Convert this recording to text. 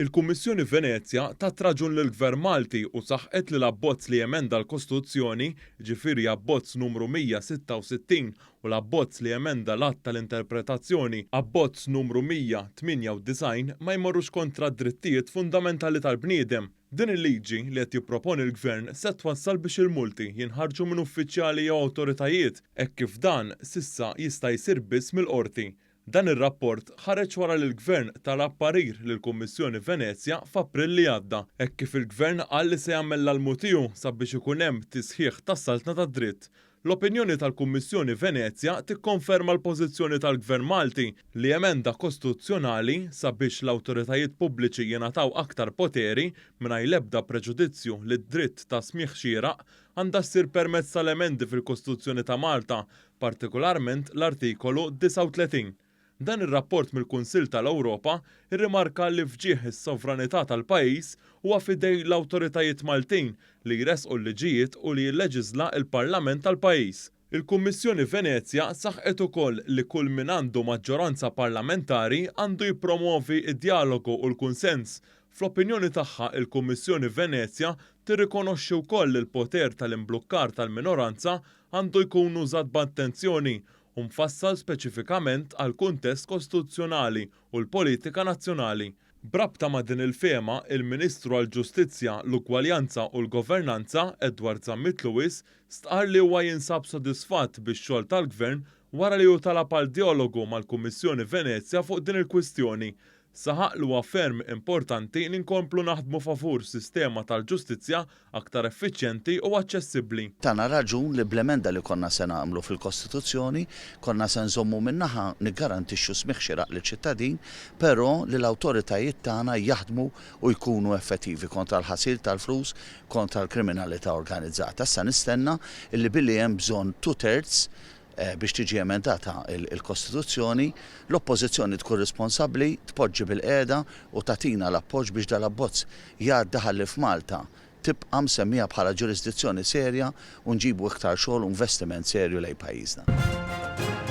Il-Kummissjoni Venezja tat raġun lill-Gvern Malti u saħqet li l-abbozz li jemenda l-Kostituzzjoni, jiġifieri abbozz numru 166 u l-abbozz li jemenda l-Att tal-Interpretazzjoni, abbozz numru 198, ma jmorrux kontra d-drittijiet fundamentali tal-bniedem. Din il-liġi li qed jipproponi l-Gvern se twassal biex il-multi jinħarġu minn uffiċjali jew awtoritajiet, hekk kif dan s'issa jista' jsir biss mill-Qorti. Dan ir-rapport ħareġ wara li l-Gvern talab parir lill-Kummissjoni Venezja f'April li għadda, hekk kif il-Gvern qal li se jagħmel l-almu tiegħu sabiex ikun hemm tisħiħ tas-saltna tad-dritt. L-opinjoni tal-Kummissjoni Venezja tikkonferma l-pożizzjoni tal-Gvern Malti li emenda kostituzzjonali sabiex l-awtoritajiet pubbliċi jingħataw aktar poteri mingħajr l-ebda preġudizzju lid-dritt ta' smigħ xieraq għandha ssir permezz tal-emendi fil-Kostituzzjoni ta' Malta partikolarment l-Artikolu 39. Dan ir-rapport mill-Kunsill tal-Ewropa rrimarka li f'ġieħ is-sovranità tal-pajjiż huwa f'idejn l-awtoritajiet Maltin li jressqu l-liġijiet u li jilleġiżla l-Parlament tal-pajjiż. Il-Kummissjoni Venezja saħqet ukoll li kull min għandu maġġoranza parlamentari għandu jippromwovi d-djalogu u l-kunsens. Fl-opinjoni tagħha il-Kummissjoni Venezja tirrikonoxxi wkoll li l-poter tal-imblukkar tal-minoranza għandu jkun użat b'attenzjoni u mfassal speċifikament għall-kuntest kostituzzjonali u l-politika nazzjonali. B'rabta ma' din il-fehma, il-Ministru għall-Ġustizzja, l-Ugwaljanza u l-Governanza, Edward Zammit Lewis, stqarr li huwa jinsab sodisfatt bix-xogħol tal-Gvern wara li hu talab għal djalogu mal-Kummissjoni Venezja fuq din il-kwistjoni. Saħaq li huwa ferm importanti li nkomplu naħdmu favur sistema tal-ġustizzja aktar effiċjenti u aċċessibbli. Tana raġun li bl-emenda li konna se nagħmlu fil-Kostituzzjoni konna se nżommu minn naħa niggarantixxu smigħ xieraq liċ-ċittadin, però li l-awtoritajiet tagħna jaħdmu u jkunu effettivi kontra l-ħasil tal-flus, kontra l-kriminalità organizzata. Issa nistenna li billi hemm bżonn two thirds biex tiġi emendata l-Kostituzzjoni, l-Oppożizzjoni tkun responsabbli, tpoġġi bilqiegħda u tagħtina l-appoġġ biex dal-abbozz jgħaddi ħalli f'Malta tibqa' msemmija bħala ġurisdizzjoni serja u nġibu iktar xogħol u investiment serju lejn pajjiżna.